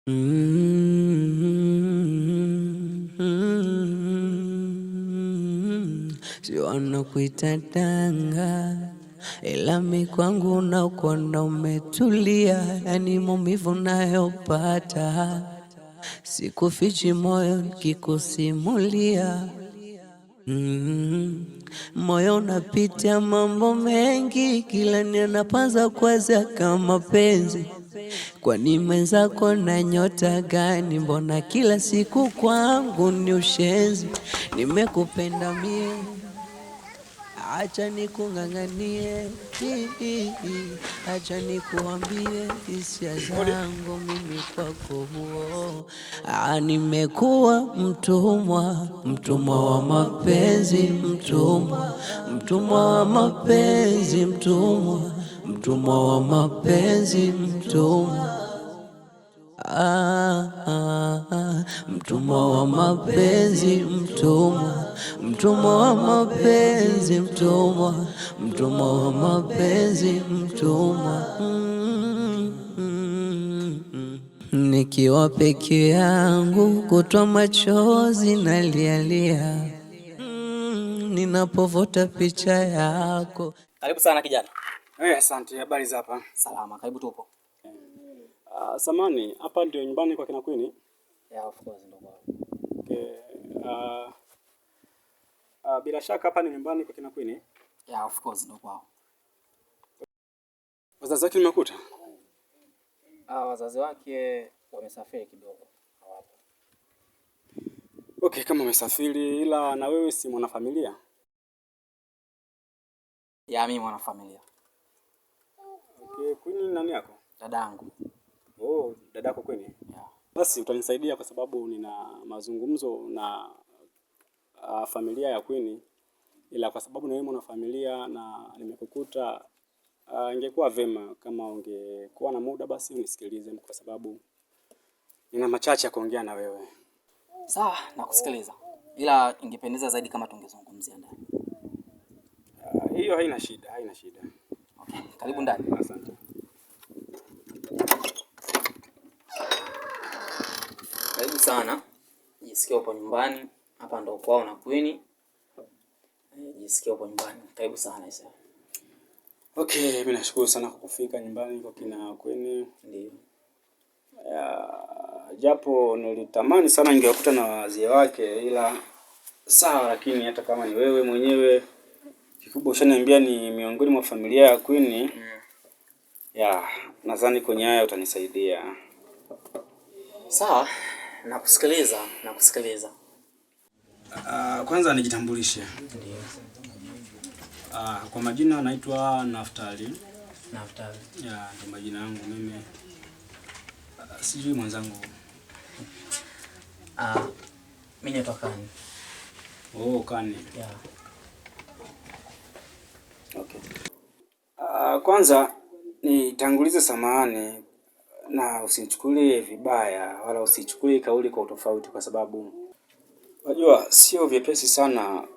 Si wanakuita danga, ila mi kwangu nakuona umetulia, yani maumivu nayopata sikufichi, moyo nikikusimulia. Moyo unapitia mambo mengi, kila ninapanza kwaza kama penzi. Kwani mwenzako na nyota gani? Mbona kila siku kwangu ni ushenzi? Nimekupenda mie, acha nikung'ang'anie, acha nikuambie hisia zangu mimi kwako huo. Ah, nimekuwa mtumwa, mtumwa wa mapenzi, mtumwa, mtumwa wa mapenzi, mtumwa, mtumwa wa mapenzi, mtumwa. Ah, ah, ah, mtumwa wa mapenzi, mtumwa, mtumwa wa mapenzi, mtumwa, mtumwa wa mapenzi, mtumwa. Nikiwa peke yangu kutwa machozi nalialia, ninapovuta picha yako. Karibu sana kijana. Asante. Habari za hapa? Salama, karibu tupo. Samani, hapa ndio nyumbani kwa kina Queen? Yeah, of course ndio kwao. Okay. Bila shaka hapa ni nyumbani kwa kina Queen. Yeah, of course ndio kwao. Wazazi wake nimekuta? Wazazi wake wamesafiri kidogo. Hawapo. Okay, kama wamesafiri, ila na wewe si mwanafamilia? Yeah, mimi mwanafamilia. Okay, Queen nani yako? Dadangu. Oh, dadako Queen? Yeah. Basi utanisaidia kwa sababu nina mazungumzo na familia ya Queen, ila kwa sababu na wewe mwanafamilia na nimekukuta, ingekuwa vema kama ungekuwa na muda basi unisikilize kwa sababu nina machache ya kuongea na wewe. Sawa, nakusikiliza. Ila ingependeza zaidi kama tungezungumzia ndani. Hiyo haina shida, haina shida. Okay, karibu ndani. Asante. Karibu sana. Jisikie upo nyumbani. Hapa ndo kwao na Queen. Jisikie upo nyumbani. Karibu sana Isa. Okay, mimi nashukuru sana kwa kufika nyumbani kwa kina Queen. Ndio. Japo nilitamani sana ningewakuta na wazee wake, ila sawa, lakini hata kama ni wewe mwenyewe, kikubwa ushaniambia ni miongoni mwa familia ya Queen. Ya, nadhani kwenye haya utanisaidia. Sawa, nakusikiliza, nakusikiliza. Kwanza nijitambulishe. Ndio. Kwa majina naitwa Naftali. Naftali. Ya, ndio majina yangu mimi. Sijui mwenzangu. Mimi naitwa Kani. Oh, Kani. Yeah. Okay. Kwanza nitangulize samahani na usinichukulie vibaya wala usichukulie kauli kwa utofauti, kwa sababu unajua sio vyepesi sana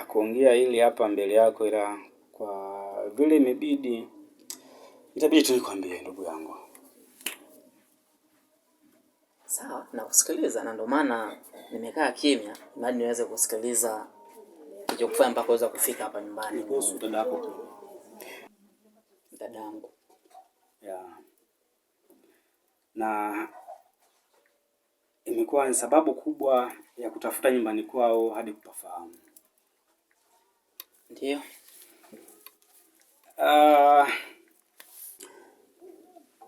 kuongea hili hapa mbele yako, ila kwa vile imebidi, itabidi tu nikwambie ndugu yangu. Sawa, nakusikiliza na ndio maana nimekaa kimya ili niweze kusikiliza kilichokufanya mpaka uweze kufika hapa nyumbani. Kuhusu dada yako tu. Dadangu. Yeah. Na imekuwa ni sababu kubwa ya kutafuta nyumbani kwao hadi kupafahamu. Ndio.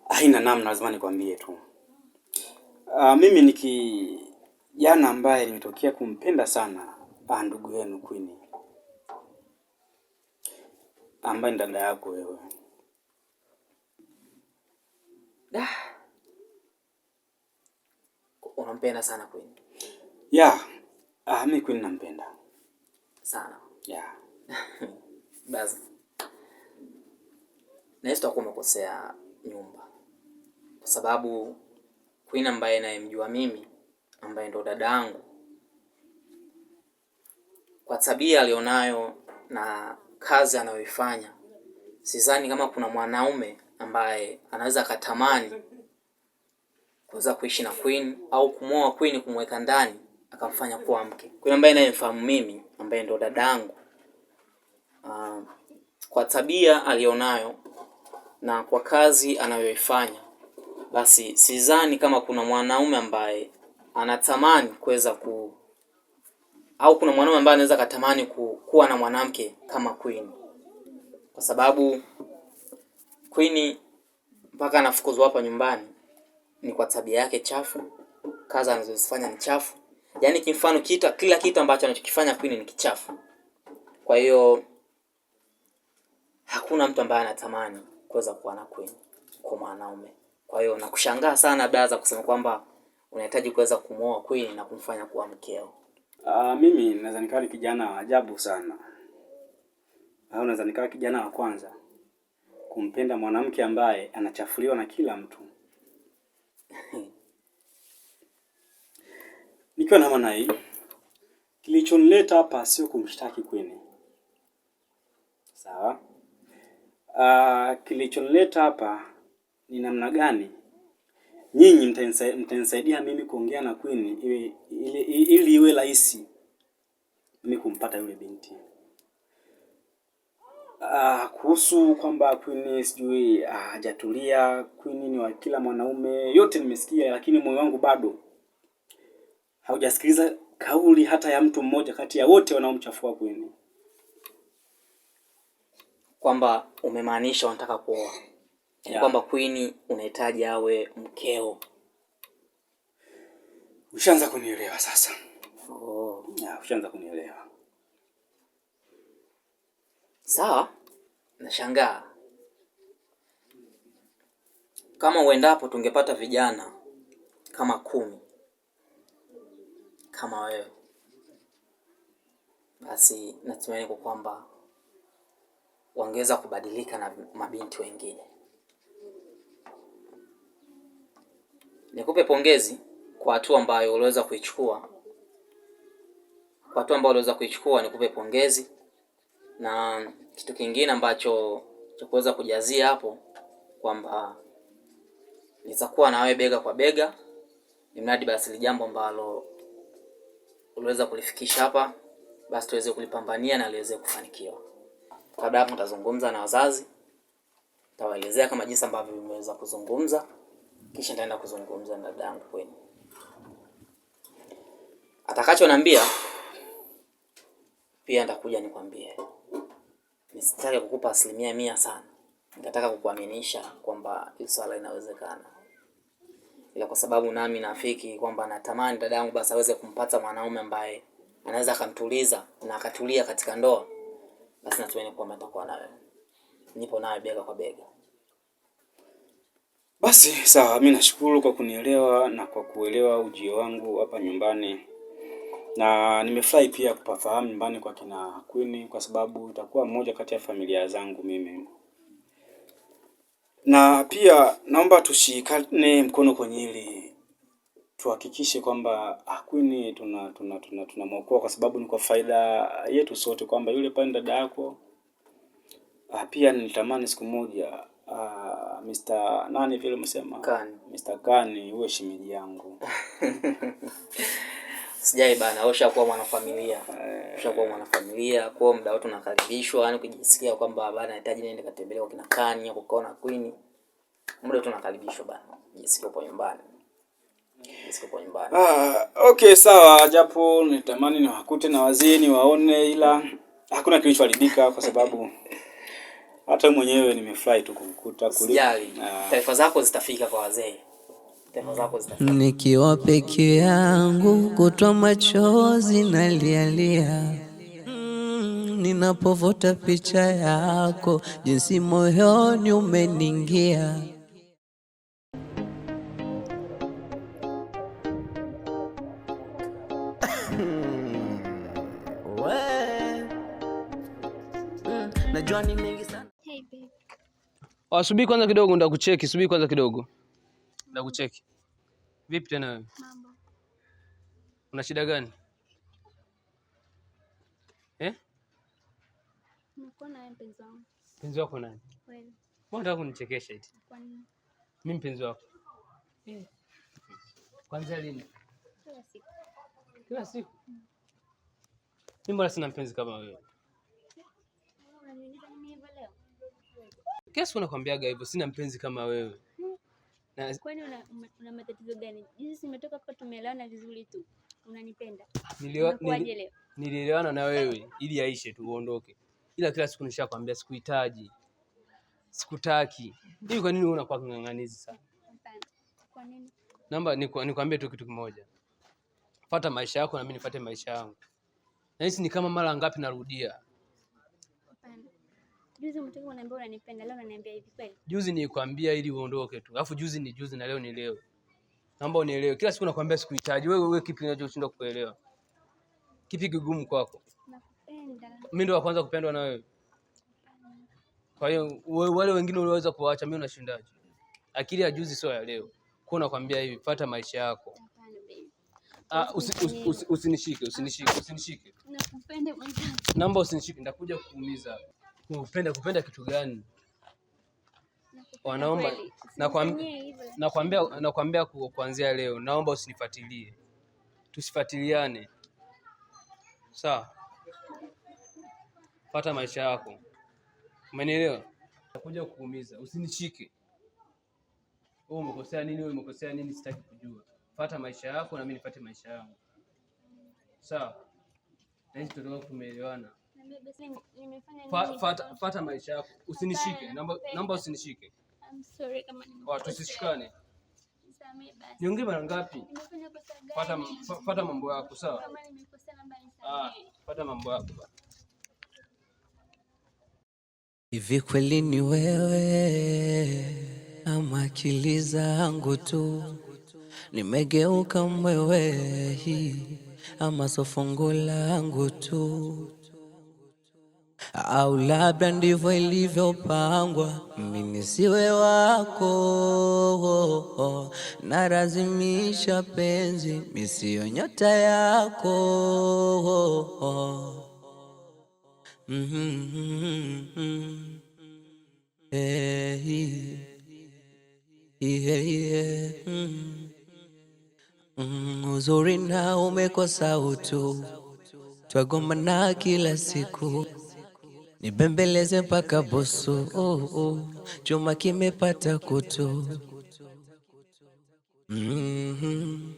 Haina namna, lazima nikwambie tu. Mimi ni kijana ambaye nimetokea kumpenda sana ndugu yenu Queen, ambaye ni dada yako wewe. Da. Unampenda sana Queen? Yeah. Mimi Queen nampenda sana. Yeah. Basi. Na hizo utakuwa umekosea nyumba, kwa sababu Queen ambaye nayemjua mimi, ambaye ndo dadangu, kwa tabia alionayo na kazi anayoifanya, sidhani kama kuna mwanaume ambaye anaweza akatamani kuweza kuishi na Queen au kumwoa Queen, kumweka ndani akamfanya kuwa mke. Queen ambaye nayemfahamu mimi, ambaye ndo dadangu, kwa tabia alionayo na kwa kazi anayoifanya, basi sidhani kama kuna mwanaume ambaye anatamani kuweza ku au kuna mwanaume ambaye anaweza katamani kuwa na mwanamke kama Queen, kwa sababu Queen mpaka anafukuzwa hapa nyumbani ni kwa tabia yake chafu, kazi anazozifanya ni chafu. Yaani kimfano kitu, kila kitu ambacho anachokifanya Queen ni kichafu. Kwa hiyo hakuna mtu ambaye anatamani kuweza kuwa na Queen kwa mwanaume. Kwa hiyo nakushangaa sana blaza kusema kwamba unahitaji kuweza kumwoa Queen na kumfanya kuwa mkeo. Mimi naweza nikawa ni kijana wa ajabu sana, au naweza nikawa kijana wa kwanza kumpenda mwanamke ambaye anachafuliwa na kila mtu. Nikiwa na maana hii, kilichonileta hapa sio kumshtaki Queen, sawa? Kilichonileta hapa ni namna gani nyinyi mtanisaidia mimi kuongea na Queen ili iwe rahisi mimi kumpata yule binti. Kuhusu kwamba Queen sijui hajatulia, Queen ni wa kila mwanaume, yote nimesikia, lakini moyo wangu bado haujasikiliza kauli hata ya mtu mmoja kati ya wote wanaomchafua Queen. Kwamba umemaanisha unataka kuoa. Yeah. Kwamba Queen unahitaji awe mkeo. Ushaanza kunielewa sasa. Oh. Yeah, ushaanza kunielewa. Sawa, nashangaa kama uendapo tungepata vijana kama 10 kama wewe, basi natumaini kwa kwamba wangeweza kubadilika na mabinti wengine. Nikupe pongezi kwa hatua ambayo uliweza kuichukua. Kwa hatua ambayo uliweza kuichukua, nikupe pongezi. Na kitu kingine ambacho cha kuweza kujazia hapo kwamba nitakuwa na wewe bega kwa bega, ni mradi basi jambo ambalo uliweza kulifikisha hapa, basi tuweze kulipambania na liweze kufanikiwa. Kabla hapo nitazungumza na wazazi, nitawaelezea kama jinsi ambavyo nimeweza kuzungumza, kisha nitaenda kuzungumza na dada yangu kwenu. Atakachoniambia pia nitakuja nikwambie. Nisitake kukupa 100% sana, nitataka kukuaminisha kwamba hili swala linawezekana, ila kwa sababu nami nafiki kwamba natamani dada yangu basi aweze kumpata mwanaume ambaye anaweza akamtuliza na akatulia katika ndoa, basi natumaini kwamba nitakuwa nawe, nipo nawe bega kwa bega. Basi sawa, mimi nashukuru kwa kunielewa na kwa kuelewa ujio wangu hapa nyumbani, na nimefurahi pia kupafahamu nyumbani kwa kina Queen, kwa sababu itakuwa mmoja kati ya familia zangu mimi. Na pia naomba tushikane mkono kwenye hili, tuhakikishe kwamba Queen tunamwokoa, kwa sababu ni kwa faida yetu sote, kwamba yule pale dada yako. Pia nilitamani siku moja Mr. nani vile umesema? Kani. Mr. Kani uwe shemeji yangu. Sijai bana, wewe ushakuwa mwanafamilia. Ushakuwa mwanafamilia, kwa muda wote unakaribishwa, yani kujisikia kwamba bana nahitaji niende katembelea kwa kina Kani au kukaona Queen. Muda wote unakaribishwa bana. Jisikie upo nyumbani. Jisikie upo nyumbani. Okay sawa, japo nitamani niwakute na wazee niwaone, ila hakuna kilichoharibika kwa sababu hata mwenyewe nimefurahi tu kukukuta kuliko. Sijali. Taarifa zako zitafika kwa wazee. Taarifa zako zitafika. Nikiwa peke yangu kutwa machozi nalialia, ninapovuta picha yako jinsi moyoni umeningia. Najua ni mengi sana. Hey babe. Subiri kwanza kidogo ndakucheki, subiri kwanza kidogo. Ndakucheki. Vipi tena wewe? Mambo. Una shida gani? Eh? Nimekuwa na wewe mpenzi wangu. Mpenzi wako nani? Wewe. Mbona unataka kunichekesha eti? Kwa nini? Mimi mpenzi wako. Kwanza lini? Kila siku. Kila siku. Mimi mbona sina mpenzi kama wewe? Unaniuliza nini hivyo leo? Kila siku nakwambiaga hivyo, sina mpenzi kama wewe. Na Kwani una matatizo gani? Jinsi nimetoka hapa tumeelewana vizuri tu. Unanipenda. Umekuwaje leo? nilielewana na wewe ili yaishe tu uondoke. Ila kila siku nishakwambia sikuhitaji. Sikutaki. Hivi kwa nini wewe unakuwa king'ang'anizi sana? Hapana. Kwa nini? Naomba nikwambie tu kitu kimoja. Fuata maisha yako na mimi nifuate maisha yangu. Na hisi ni kama mara ngapi narudia. Hapana. Juzi umetoka unaniambia unanipenda, leo unaniambia hivi kweli? Juzi nilikwambia ili uondoke tu. Alafu juzi ni juzi na leo ni leo. Naomba unielewe. Kila siku nakwambia sikuhitaji. Wewe kipi kinachoshindwa kuelewa? Kipi kigumu kwako? Nakupenda. Mimi ndo wa kwanza kupendwa na wewe. Kwa hiyo wale wengine ulioweza kuwaacha, mimi unashindaje? Akili ya juzi sio ya leo. Kwa nakwambia hivi, fuata maisha yako. Hapana baby. Ah, usinishike, usinishike, usinishike. Nakupenda mwenzangu. Naomba usinishike, nitakuja kukuumiza. Kupenda kitu gani? Nakupenda Wanaomba kweli. nakwambia Usinifanyie hivyo. nakwambia kuanzia leo naomba usinifuatilie. Tusifuatiliane. Sawa? Fuata maisha yako. Umenielewa? Nitakuja kukuumiza. Usinishike. Wewe umekosea nini? Wewe umekosea nini? Sitaki kujua. Fuata maisha yako na mimi nifuate maisha yangu. Sawa? Na hisi tutakuwa tumeelewana. Niambie basi nimefanya nini? Fuata maisha yako. Usinishike. Hapana, Naomba nakupenda. naomba usinishike. I'm sorry kama Wa nimekukosea. tusishikane. Nisamehe basi. Niongee mara ngapi? Nimefanya kosa Fuata gani? fuata mambo yako, sawa? Kama nimekosea naomba Ah, nisamehe. fuata mambo yako bana. Hivi kweli ni wewe ama akili zangu tu? Nimegeuka mwewe ama so fungu langu tu, au labda ndivyo ilivyopangwa, mimi siwe wako, nalazimisha penzi misiyo nyota yako. Mm-hmm. Hey, yeah, yeah. Mm. Uzuri na umekosa utu, twagombana kila siku, nibembeleze mpaka busu, oh, oh. Chuma kimepata kutu. Mm-hmm.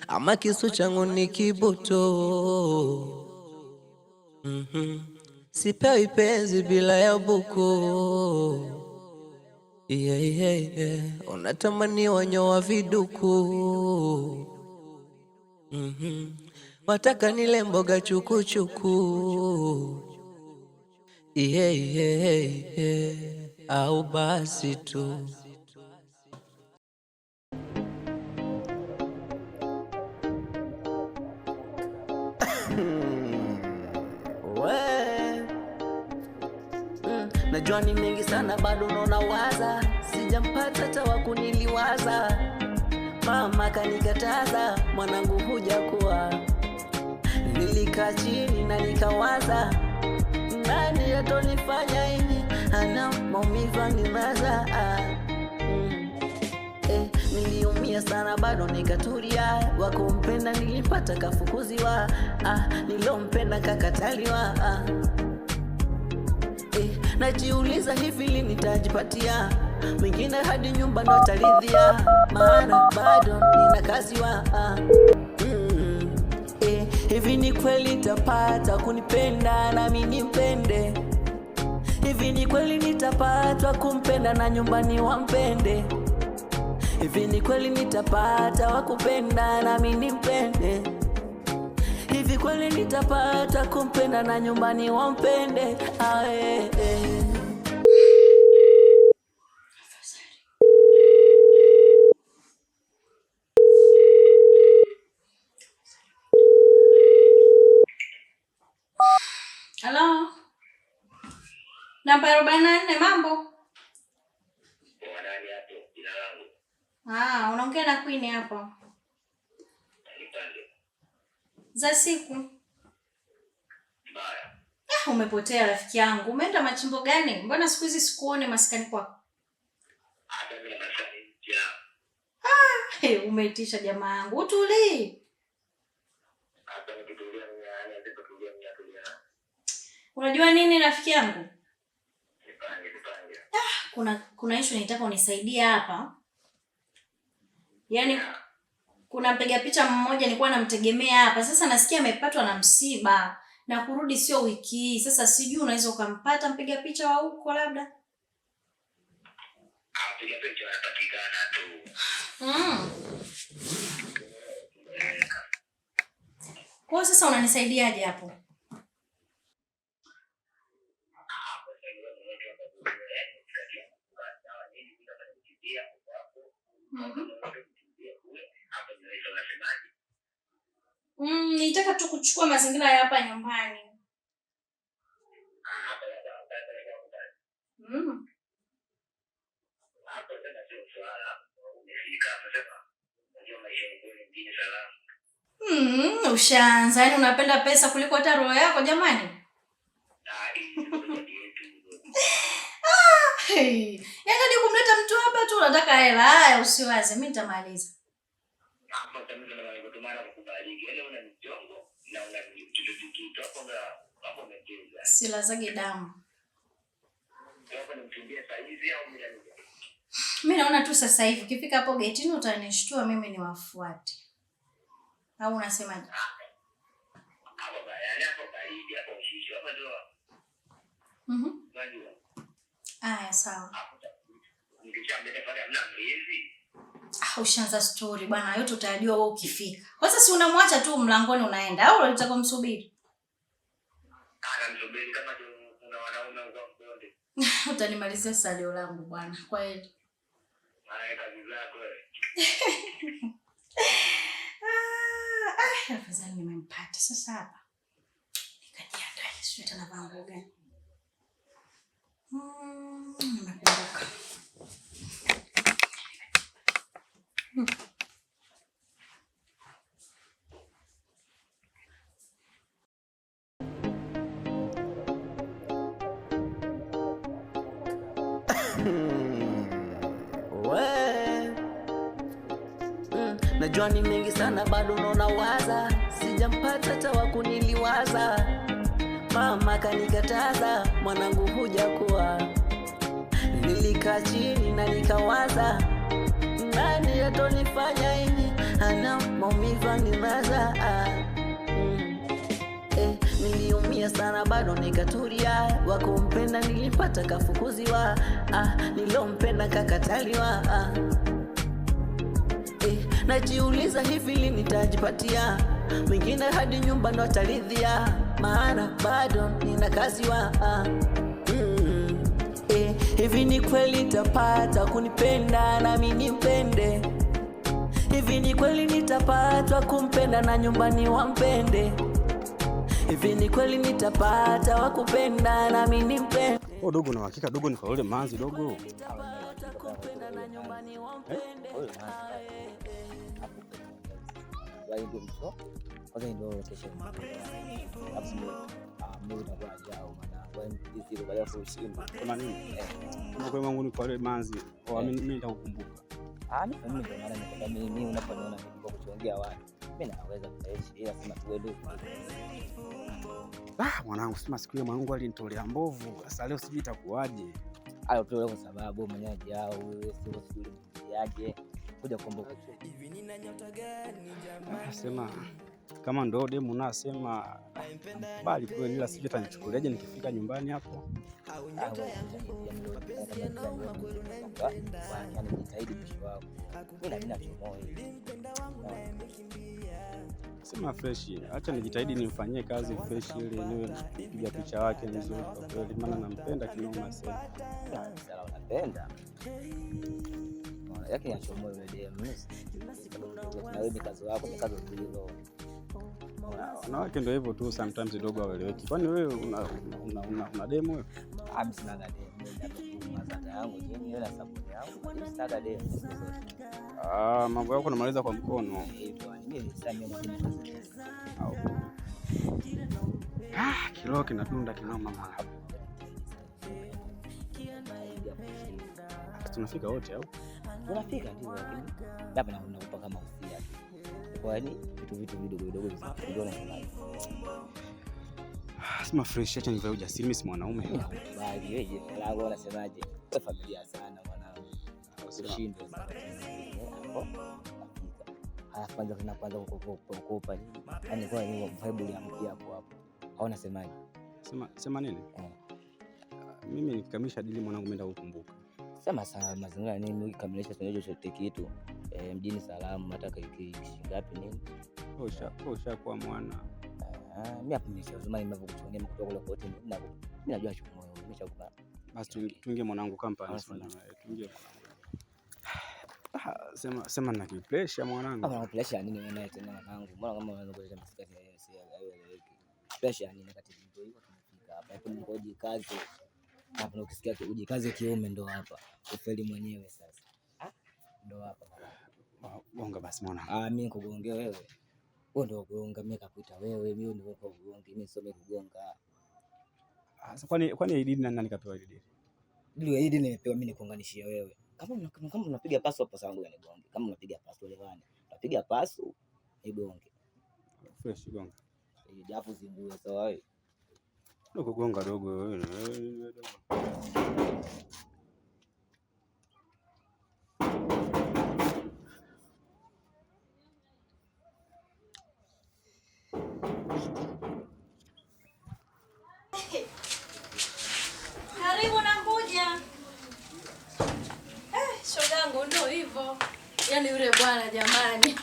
Ama kisu changu ni kibutu. Mm-hmm. Sipewi penzi bila ya buku. Yeah, yeah, yeah. Unatamani wanyoa viduku. Mm-hmm. Wataka nile mboga chukuchuku. Yeah, yeah, yeah. Au basi tu. We. Najua ni mengi sana bado naona waza, sijampata hata wa kuniliwaza. Mama kanikataza, mwanangu hujakuwa. Nilikaa chini na nikawaza, nani atonifanya hivi? Ana maumivu anilaza. Niliumia sana bado nikatulia, wakumpenda nilipata kafukuziwa, nilompenda kakataliwa. Najiuliza hivi lini nitajipatia mwingine hadi nyumba ndo ataridhia, maana bado nina kaziwa. Hivi ni kweli nitapata kunipenda nami nimpende? Hivi ni kweli nitapatwa kumpenda na nyumbani wampende? Hivi ni kweli nitapata wakupenda nami nimpende? Hivi kweli nitapata kumpenda na nyumbani wampende? Ae, eh. Halo, namba 44, mambo? Unaongea na Queen hapa. Za siku. Umepotea rafiki yangu. Umeenda machimbo gani? Mbona siku hizi sikuone maskani kwako? Hey, umeitisha jamaa yangu. Utulii. Unajua nini rafiki yangu? Kuna issue nitaka unisaidie hapa. Yaani kuna mpiga picha mmoja nilikuwa namtegemea hapa. Sasa nasikia amepatwa na msiba na kurudi sio wiki hii. Sasa sijui unaweza ukampata mpiga picha wa huko labda. Mpiga picha anapatikana tu. Kwa hiyo sasa unanisaidiaje hapo? Nitaka tu kuchukua mazingira ya hapa nyumbani. Mm. Ushaanza. Yaani unapenda pesa kuliko hata roho yako jamani. Hey. Yaani hadi kumleta mtu hapa tu unataka hela. Haya, usiwaze, mimi nitamaliza. Silazage damu. Mimi naona tu sasa hivi ukifika hapo getini utanishtua mimi niwafuate. Au unasemaje? Mhm. Aya, sawa. Ushaanza story bwana, yote utajua wewe ukifika. Kwanza si unamwacha tu mlangoni unaenda au unataka kumsubiri? Utanimalizia salio langu bwana, kwa heri. Afadhali nimempata sasa hapa. Nikajiandaa, sijui hata navaa nguo gani. Nimekumbuka. We. Najua ni mengi sana bado naona waza, sijampata hata wa kuniliwaza. Mama kanikataza, mwanangu hujakuwa. Nilikaa chini na nikawaza, nani atonifanya hivi, ana maumivu anilaza. Niliumia sana bado nikatulia, wakumpenda nilipata kafukuziwa, nilompenda kakataliwa. Najiuliza hivi lini nitajipatia, mwingine hadi nyumba ndo ataridhia, maana bado nina kaziwa. Hivi ni kweli nitapata kunipenda nami nimpende? Hivi ni kweli nitapatwa kumpenda na nyumbani wampende? Hivi ni kweli nitapata wa kupenda nami nimpende? Oh, dogo na hakika dogo ni kwa yule manzi dogo. Kama nini? Kama kwa mwangu ni kwa yule manzi, mimi nitakukumbuka. Mimi ndio maana nikwambia mimi unaponiona niko kuchongea watu. Mimi naweza kuishi ila sema tu wewe. Mwanangu sema siku ile mwanangu alinitolea mbovu. Sasa leo sijui itakuwaje. Alitolewa kwa sababu mwenyeji yao wewe sio sijui mwenyeji kuja kukumbuka. Sema kama ndo demu nasema bali kweli, ila sijui atanichukuliaje nikifika nyumbani hapo. Sema fresh, acha nijitahidi nimfanyie kazi fresh ili niwe piga picha wake nzuri kwa kweli, maana nampenda kinoma sana. Sasa unapenda. Yake yachomoe yule demu. Na wewe mikazo yako mikazo hilo. Wanawake ndio hivyo tu, sometimes dogo hawaeleweki. Kwani wewe una demu wewe? Mimi sina demu. Mazata yangu mimi na sabuni yangu. Mimi sina demu. Mambo yako unamaliza kwa mkono. Mimi sina mimi. Kiloo kinadunda kinoma mama. Tunafika wote au? Unafika ndio, lakini hapa nakupa kama usia tu. Kwa nini vitu vidogo vidogo ndio unasemaje? Sema fresh, acha nivae ujasiri, mimi si mwanaume. Mimi nakukubali wewe, jina langu unasemaje? Wewe familia sana mwanangu. Ushindwe sasa. Hapo. Halafu kwanza kuna kwanza kukopa. Yaani kwa nini vibe uliamkia hapo hapo? Au unasemaje? Sema nini? Mimi nikikamilisha dili mwanangu mimi ndakukumbuka. Sema sawa, mazingira nini ukikamilisha tunajua chochote kitu. Mjini salamu hata kishingapi nini? Ushakuwa mwana. Mimi hapo nimeshazuma nimevyokuchunia kutoka kule kote mimi najua chumo nimeshakupa. Basi tuingie mwanangu kampani sana. Tuingie mwanangu. Sema na kipressure mwanangu. Kama pressure nini wewe tena mwanangu? Mbona kama unaanza kuleta masikati ya si haeleweki. Pressure nini kati ndio hivyo tumefika hapa. Hapo ni ujikaze. Hapo ukisikia ujikaze kiume ndo hapa. Ufeli mwenyewe sasa. Ndo hapa. Gonga basi mwanangu. Mimi nikugongea wewe. Wewe ndio kugonga, mimi kakuita wewe, mimi ndio kugonga, mimi sio mimi kugonga. Sasa kwani dili nani kapewa dili? Dili dili nimepewa mimi nikuunganishie wewe. Kama unapiga pasu hapo sawa, ngoja nigonge. Kama unapiga pasu elewani. Unapiga pasu nigonge. Fresh gonga. Japo zingue sawa wewe. Ndio kugonga dogo wewe. Karibu na kuja. Shogangu ndio hivyo. Yaani yule bwana jamani.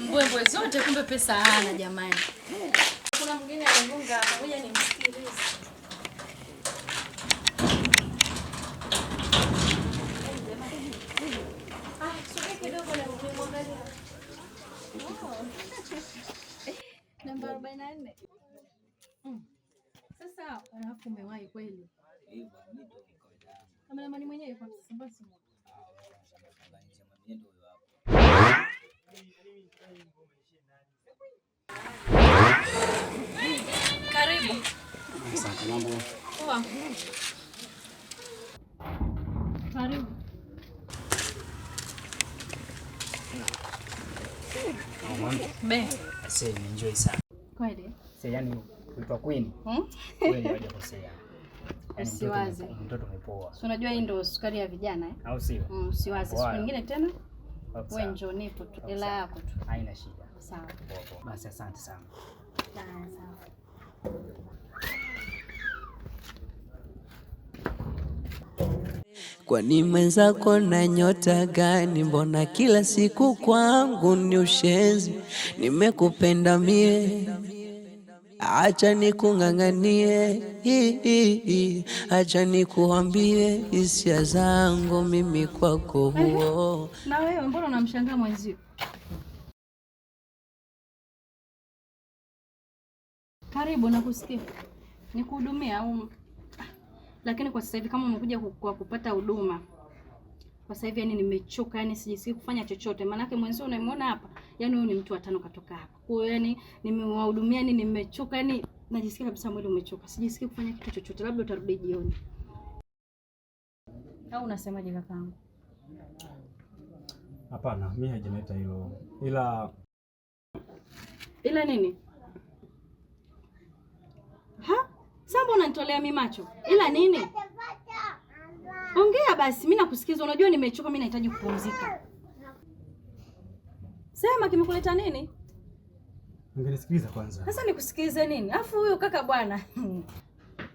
Mbwembwe zote kumbe pesa hana jamani. Kuna mwingine anagonga hapa, ngoja nimsikilize. Subiri kidogo na nimwangalie. Namba 44. Sasa alafu umewahi kweli. Hivyo mimi ndio kawaida yangu. Kameramani mwenyewe kwa sababu simu. Karibu. Asante, mambo. Poa. Karibu. Be. Sasa nimeenjoy sana. Kweli? Sasa yani kuitwa queen. Kweli hajakosea. Usiwaze. Mtoto umepoa. Si unajua hii ndio sukari ya vijana eh? Au sio? Usiwaze. Siku nyingine tena wewe njoo nipo tu. Hela yako tu. Haina shida. Sawa. Poa. Basi asante sana. Sawa. Kwani mwenzako na nyota gani? Mbona kila siku kwangu ni ushenzi? Nimekupenda mie, acha nikung'ang'anie, acha nikuambie hisia zangu mimi kwako huo. Na wewe mbona unamshangaa mwenzio? Karibu, nakusikia. Nikuhudumia au? Lakini kwa sasa hivi kama umekuja kwa kupata huduma, kwa sasa hivi yani nimechoka, yani sijisikii kufanya chochote. Maana yake mwenzio unamuona hapa, yani huyu ni mtu wa tano katoka hapa. Kwa hiyo yani nimewahudumia, yani nimechoka, yani najisikia kabisa mwili umechoka. Sijisikii kufanya kitu chochote, labda utarudi jioni. Au unasemaje kakaangu? Hapana, mimi hajanileta hilo. Ila nini? Ha? Sasa mbona unanitolea mimi macho? Ila nini? Ongea basi, mimi nakusikiza. Unajua nimechoka, mimi nahitaji kupumzika. Sema kimekuleta nini? Ungenisikiliza kwanza. Sasa nikusikilize nini? Alafu huyo kaka bwana.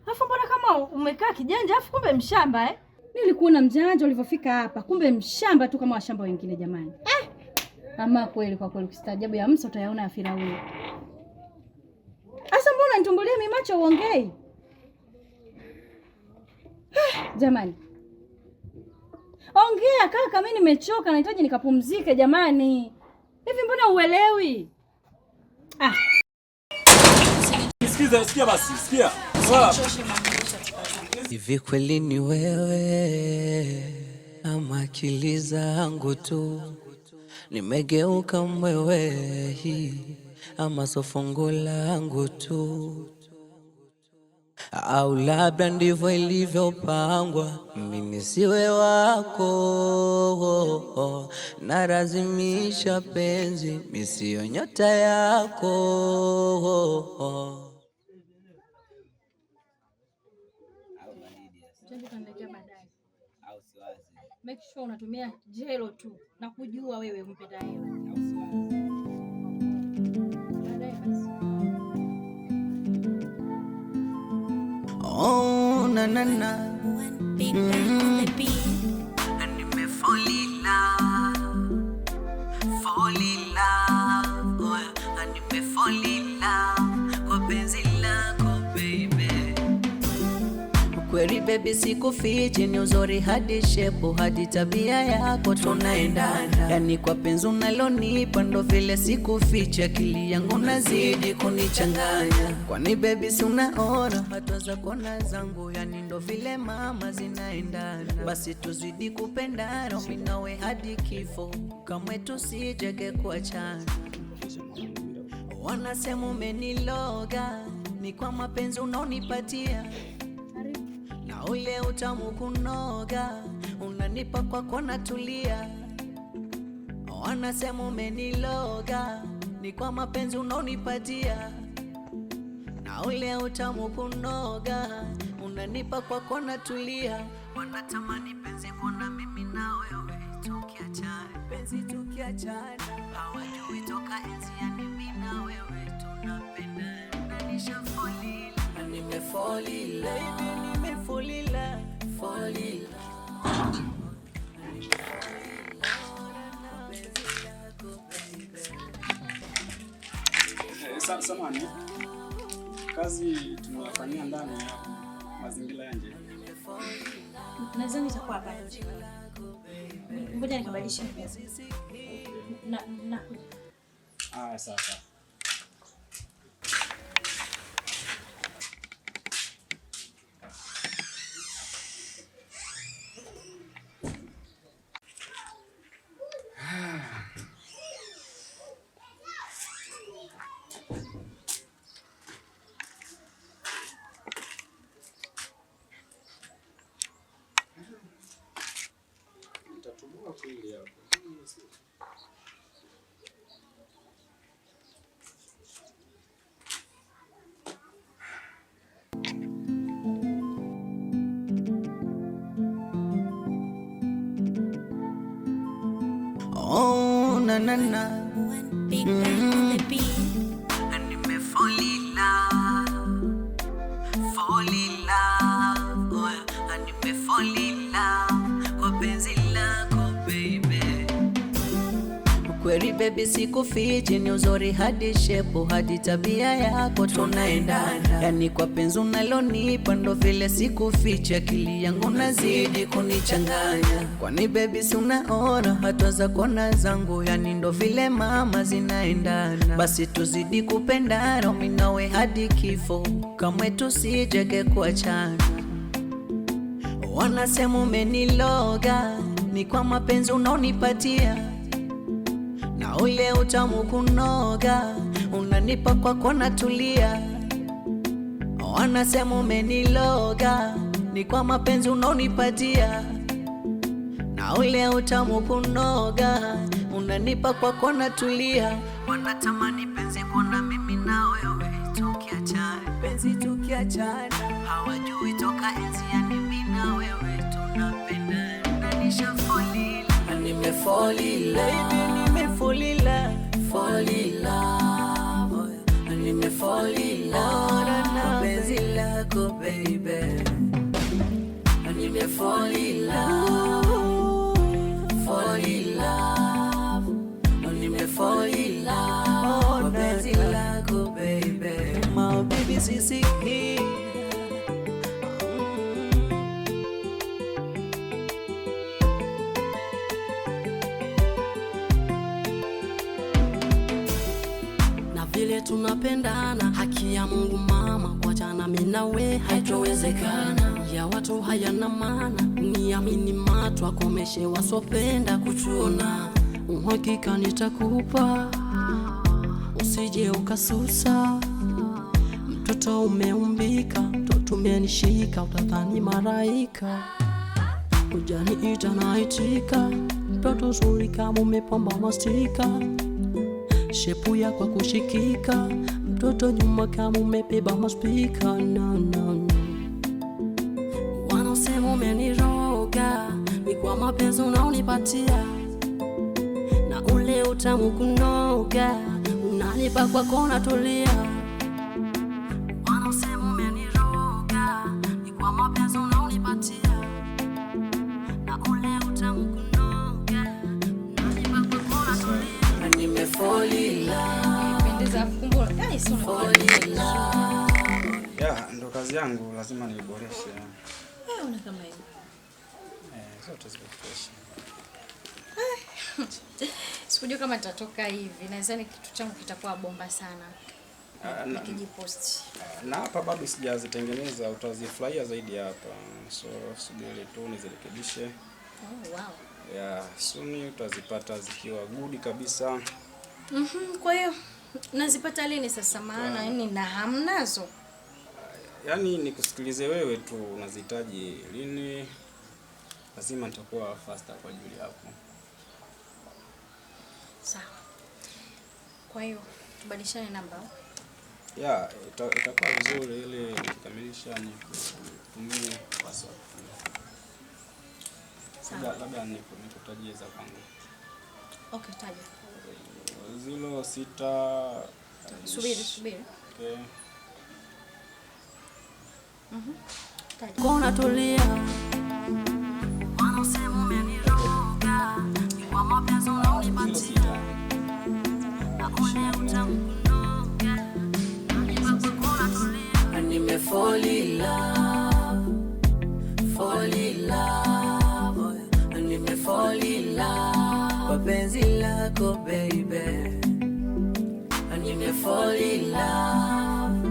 Alafu mbona kama umekaa kijanja, alafu kumbe mshamba eh? Nilikuona mjanja ulivyofika hapa, kumbe mshamba tu kama washamba wengine jamani. Ama kweli kwa kweli ukistaajabu ya Musa utayaona ya Firauni. Sasa mbona unanitumbulia mimi macho uongei? Jamani. Ongea kaka, mimi nimechoka, nahitaji nikapumzike jamani. Hivi mbona uelewi? Sikiza, sikia basi, sikia. Hivi kweli ni wewe ama akili zangu tu? Nimegeuka mwewe ama so fungu langu tu. Au labda ndivyo ilivyopangwa, mimi siwe wako, nalazimisha penzi, mimi siyo nyota yako. Chanjo utaniletea baadaye. Make sure unatumia jelo tu na kujua wewe umpenda hela. Baadaye basi. Oh, na na na. Nimefall in love, fall in love, oh, nimefall in love kwa penzi lako baby. Kweli baby, sikufichi, ni uzuri hadi shepu hadi tabia yako tunaendana, yani kwa penzi unalonipa ndo vile sikufichi, akili yangu nazidi kunichanganya. Kwani baby, si unaona hatua zako na zangu, yani ndo vile mama zinaendana. Basi tuzidi kupendana, mimi nawe hadi kifo, kamwe tusijege kuachana. Wanasema umeniloga, ni kwa mapenzi unaonipatia na ule utamu kunoga, unanipa kwako natulia. Wanasema umeniloga, ni kwa mapenzi unaonipatia na ule utamu kunoga, unanipa kwako natulia. Wanatamani penzi kuona mimi na wewe tukiachana, penzi tukiachana, hawajui toka enzi yani mimi na wewe tunapendana. Nishafolila, nimefolila, baby, nimefolila, folila. Samahani, kazi tunafanyia ndani ya mazingira ya nje. Nadhani itakuwa hapa nje. Ngoja nikabadilishe nguo. Na Ah, sawa sawa. Nitatoboa kweli hapo. Oh, na na na. Nimefall in love, fall in love, oh, nimefall in love kwa penzi lako baby. Kweli baby, sikufichi, ni uzuri hadi shepu hadi tabia yako tunaendana, yani kwa penzi unalonipa ndo vile sikufichi, akili yangu nazidi kunichanganya. Kwani baby, si unaona hatua zako na zangu, yani ndo vile mama zinaendana. Basi tuzidi kupendana, mimi nawe hadi kifo, kamwe tusijege kuachana. Wanasema umeniloga, ni kwa mapenzi unaonipatia na ule utamu kunoga, unanipa kwako natulia. Wanasema umeniloga, ni kwa mapenzi unaonipatia na ule utamu kunoga, unanipa kwako natulia. Wanatamani penzi kuona mimi na wewe tukiachana, penzi tukiachana, hawajui toka enzi yani mimi na wewe tunapendana. Nishafolila, nimefolila, baby, nimefolila, folila, nimefolila na penzi lako baby, nimefolila, folila, nimefolila kwa penzi lako baby, my baby sisiki. Na vile tunapendana, haki ya Mungu mama, kuachana mimi na we haitowezekana. Ya watu hayana maana, niamini matu akomeshe wasopenda kutuona. Uhakika nitakupa, usije ukasusa. Mtoto umeumbika, mtoto umenishika, utadhani maraika. Ujaniita naitika, mtoto zuri kama umepamba mastika. Shepu yako kushikika, mtoto nyuma kama umebeba maspika. No, no, no. Wanaosema umeniroga, ni kwa mapenzi unaonipatia, na ule utamu kunoga, unanipa kwa kona tulia. Wanaosema umeniroga, ni kwa mapenzi unaonipatia, na ule utamu kunoga, unanipa kwa kona tulia. Nimefall in love. Pendeza kumbe, ai sio Fall in love. Ya, ndo kazi yangu lazima niiboreshe. Wewe una kama hivi. Zote ziko fresh. Sikujua kama nitatoka hivi. Nadhani kitu changu kitakuwa bomba sana. Nikijipost. Na hapa bado sijazitengeneza, utazifurahia zaidi hapa. So subiri tu nizirekebishe. Oh, wow. Ya, soon utazipata zikiwa good kabisa. Kwa hiyo nazipata lini sasa, maana yani na hamnazo? Yaani nikusikilize wewe tu, unazihitaji lini? Lazima nitakuwa faster kwa ajili yako. Sawa. Kwa hiyo tubadilishane namba. Ya, itakuwa vizuri ili nikikamilisha nikutumie WhatsApp. Sawa. Labda nikutajie za kwangu. Okay, taja. 06. Subiri. Okay. Taja. Kona tulia. Wanaosema umeniroga, ni kwa mapenzi unaonipatia, na ule utamu kunoga, unanipa kwa kona tulia. Nimefall in love, fall in love, nimefall in love kwa penzi lako baby. Nimefall in love,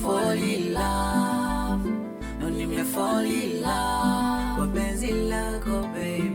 fall in love, nimefall in love kwa penzi lako baby.